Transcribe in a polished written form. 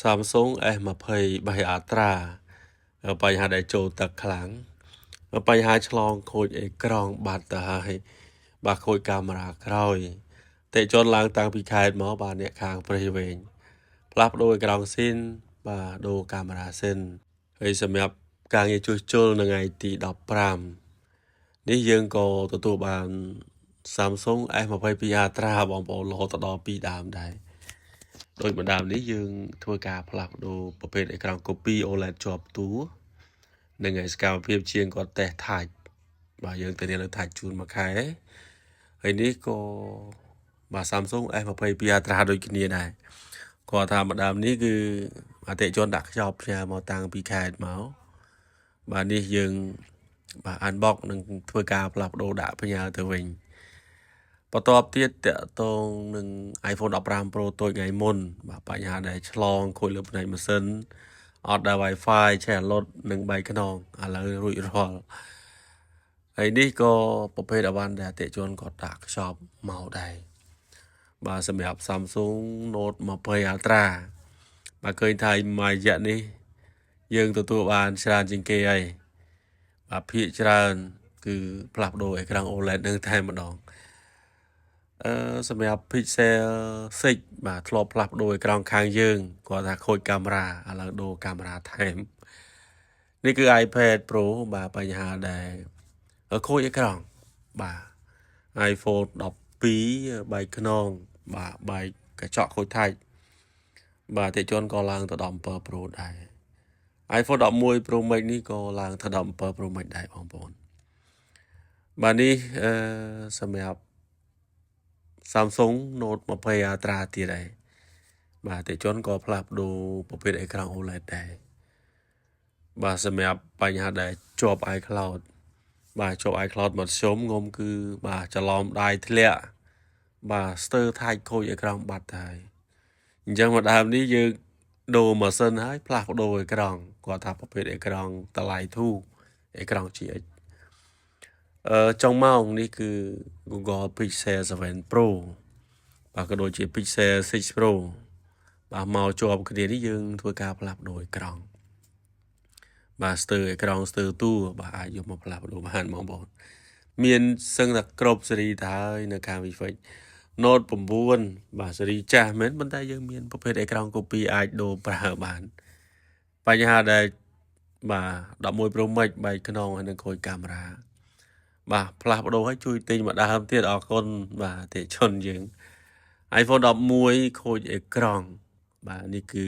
Samsung S23 Ultra បញ្ហាដែលចូលទឹកខ្លាំងបញ្ហាឆ្លងខូចអេក្រង់បាត់ទៅហើយបាទខូចកាមេរ៉ាក្រោយតេជនឡើងតាំងពីខេត្តមកបាទអ្នកខាងព្រៃវែងផ្លាស់ប្ដូរអេក្រង់ស៊ីនបាទដូរកាមេរ៉ាស៊ីនហើយសម្រាប់ការងារជួសជុលនៅថ្ងៃទី15នេះយើងក៏ទទួលបាន Samsung S22 Ultra បងប្អូនរហូតដល់2ដើមដែរដោយម្ដើមនេះយើងធ្វើការផ្លាស់ប្ដូរប្រភេទអេក្រង់ copy OLED ជាប់តួនិងឯសកម្មភាពជាងគាត់តេស្ត touch បាទយើងធានាលើ touch ជូនមួយខែហើយនេះក៏បាទ Samsung S22 Ultra ដូចគ្នាដែរគាត់ថាម្ដើមនេះគឺអតិថិជនដាក់ខ្ចប់ផ្ញើមកតាំងពីខេត្តមកបាទនេះយើងបាទ unbox និងធ្វើការផ្លាស់ប្ដូរដាក់ផ្ញើទៅវិញបន្ទាប់ទៀតតកតងនឹង iPhone 15 Pro តូចថ្ងៃមុនបាទបញ្ហាដែលឆ្លងខូចលើផ្នែកម៉ាស៊ីនអត់ដល់ Wi-Fi ឆេះរលត់និងបែកខ្នងឥឡូវរួចរាល់ហើយនេះក៏ប្រភេទអវ៉ាន់ដែលអតិថិជនគាត់ដាក់ខ្ចប់មកដែរបាទសម្រាប់ Samsung Note 20 Ultra បាទឃើញថាមួយរយៈនេះយើងទទួលបានច្រើនជាងគេហើយបាទភាគច្រើន គឺផ្លាស់ប្ដូរអេក្រង់ OLED នឹងតែម្ដងអឺសម្រាប់ Pixel 6បាទធ្លាប់ផ្លាស់ប្ដូរអេក្រង់ខាងយើងគាត់ថាខូចកាមេរ៉ាឥឡូវដូរកាមេរ៉ាថែមនេះគឺ iPad Pro បាទបញ្ហាដែលខូចអេក្រង់បាទ iPhone 12បែកខ្នងបាទបែកកញ្ចក់ខូច touch បាទអតិថិជនក៏ឡើងទៅ17 Pro ដែរ iPhone 11 Pro Max នេះក៏ឡើងទៅ17 Pro Max ដែរបងប្អូនបាទនេះអឺសម្រាប់ Samsung Note 20 Ultra ទៀតដែរបាទអតិថិជនក៏ផ្លាស់ប្ដូរប្រភេទអេក្រង់ OLED ដែរបាទសម្រាប់បញ្ហាដែលជាប់ iCloud បាទជាប់ iCloud មធ្យមងុំគឺបាទច្រឡំដៃធ្លាក់បាទស្ទើរ touch ខូចអេក្រង់បាត់ហើយអញ្ចឹងមកដើមនេះយើងដូរម៉ាស៊ីនហើយផ្លាស់ប្ដូរអេក្រង់គាត់ថាប្រភេទអេក្រង់តម្លៃធូរអេក្រង់ GX អឺចុងម៉ោងនេះគឺ Google Pixel 7 Pro បាទក៏ដូចជា Pixel 6 Pro បាទមកជាប់គ្នានេះយើងធ្វើការផ្លាស់ប្ដូរអេក្រង់បាទស្ទើរអេក្រង់ស្ទើរតួបាទអាចយកមកផ្លាស់ប្ដូរបានបងប្អូនមានសឹងតែគ្រប់ស៊េរីទៅហើយនៅខាង Vfix Note 9បាទស៊េរីចាស់មែនប៉ុន្តែយើងមានប្រភេទអេក្រង់ copy អាចដូរប្រើបានបញ្ហាដែលបាទ11 Pro Max បែកខ្នងហើយនឹងខូចកាមេរ៉ាបាទផ្លាស់ប្ដូរឲ្យជួយទិញមួយដើមទៀតអរគុណបាទអតិថិជនយើង iPhone 11ខូចអេក្រង់បាទនេះគឺ